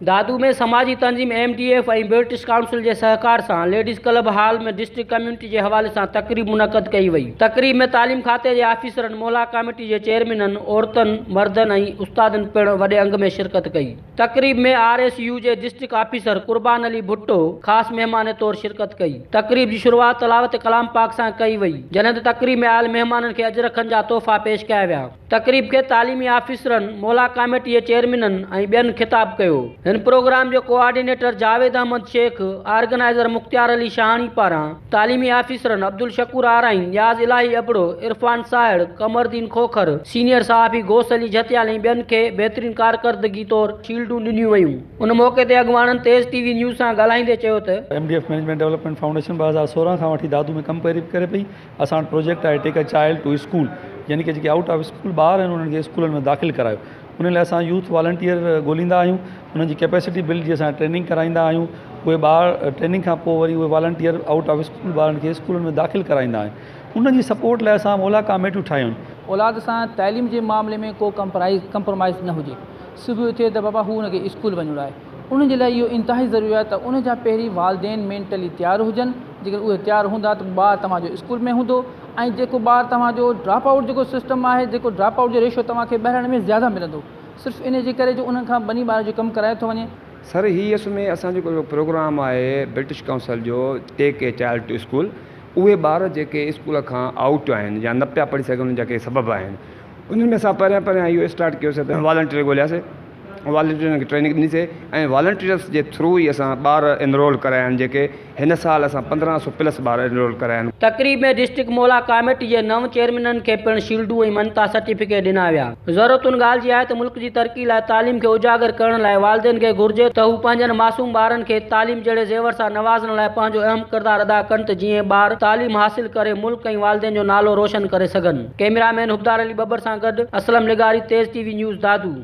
دادو ۾ سماجي تنظيم M D F ۽ British council جي سهڪار سان ladies club hall ۾ district community جي حوالي سان تقريب منعقد ڪئي وئي. تقريب ۾ تعليم کاتي جي آفيسرن، مولا ڪاميٽي جي چيئرمينن، عورتن، مردن ۽ استادن پڻ وڏي انگ ۾ شرڪت ڪئي. تقريب ۾ آر ايس يو جي ڊسٽرڪٽ آفيسر قربان علي ڀٽو خاص مهمان طور شرڪت ڪئي. تقريب جي شروعات تلاوت ڪلام پاڪ سان ڪئي وئي. جڏهن ته تقريب ۾ آيل مهمانن کي اجرڪن جا تحفا پيش ڪيا ويا. تقريب کي تعليمي آفيسرن، مولا ڪاميٽي جي چيئرمينن ۽ ٻين خطاب ڪيو. هن پروگرام جو ڪوآرڊينيٽر جاويد احمد شيخ، آرگنائيزر مختيار علي شاهاڻي پاران تعليمي آفيسرن عبدالشڪور آرائين، نياز الاهي ابڙو، عرفان ساهڙ، قمرالدين کوکر، سينيئر صحافي غوث علي جهتيال ۽ ٻين کي بهترين ڪارڪردگي طور شيلڊون ڏنيون ويون. ان موقعي تي اڳواڻن تيز ٽي وي نيوز سان ڳالهائيندي چيو ته. M D F management development foundation 2016 کان وٺي دادو ۾ ڪم ڪري پئي. اسان وٽ پروجيڪٽ آهي take a child to school يعني ڪي جيڪي آئوٽ آف اسڪول ٻار آهن انهن کي اسڪولن ۾ داخل ڪرايو ان لاء اسان يوٿ والنٽيئر ڳوليندا آهيون انهن جي ڪيپيسٽي بلڊ جي اسان ٽريننگ ڪرائيندا آهيون اهي ٻار ٽريننگ کان پوء وري اهي والنٽيئر آئوٽ آف اسڪول ٻارن کي اسڪولن ۾ داخل ڪرائيندا آهن ان جي سپورٽ لاء اسان مولا ڪاميٽيون ٺاهيون آهن. اولاد سان تعليم جي معاملي ۾ ڪو ڪمپرومائيز نه هجي صبح اٿي ته بابا هو ان کي اسڪول وڃڻو آهي انهن جي لاء اهو انتهائي ضروري آهي ته ان جا پهرين والدين مينٽلي تيار هجن جيڪڏهن اهي تيار هوندا ته ٻار توهان جو اسڪول ۾ هوندو ۽ جيڪو ٻار توهان جو ڊراپ آئوٽ جيڪو سسٽم آهي جيڪو ڊراپ آئوٽ جو ريشو توهان کي ٻهراڙين ۾ زياده ملندو صرف ان جي ڪري جو انهن کان ٻني ٻاري جو ڪم ڪرايو ٿو وڃي. سر هي اصل ۾ اسان جو جيڪو پروگرام آهي برٽش ڪائونسل جو take a child to school اهي ٻار جيڪي اسڪول کان آئوٽ آهن يا نه پيا پڙهي سگهن انهن جا ڪي سبب آهن انهن ۾ اسان پهريان پهريان اهو اسٽارٽ ڪيوسي ته والنٽيئر ڳولياسي والنٽيئرن کي ٽريننگ ڏني سي ۽ والنٽيئرس جي ٿرو ئي اسان ٻار انرول ڪرايا آهن جيڪي هن سال اسان 15 سو پلس ٻار انرول ڪرايا آهن. تقريب ۾ ڊسٽرڪٽ مولا ڪاميٽي جي نون چيئرمينن کي پڻ شيلڊون ۽ مڃتا سرٽيفڪيٽ ڏنا ويا. ضرورت ان ڳالهه جي آهي ته ملڪ جي ترقي لاء تعليم کي اجاگر ڪرڻ لاء والدين کي گهرجي ته هو پنهنجن معصوم ٻارن کي تعليم جهڙي زيور سان نوازڻ لاء پنهنجو اهم ڪردار ادا ڪن ته جيئن ٻار تعليم حاصل ڪري ملڪ ۽ والدين جو نالو روشن ڪري سگهن. ڪئميرا مين حبدار علي ٻٻر سان گڏ اسلم لغاري، تيز ٽي وي نيوز دادو.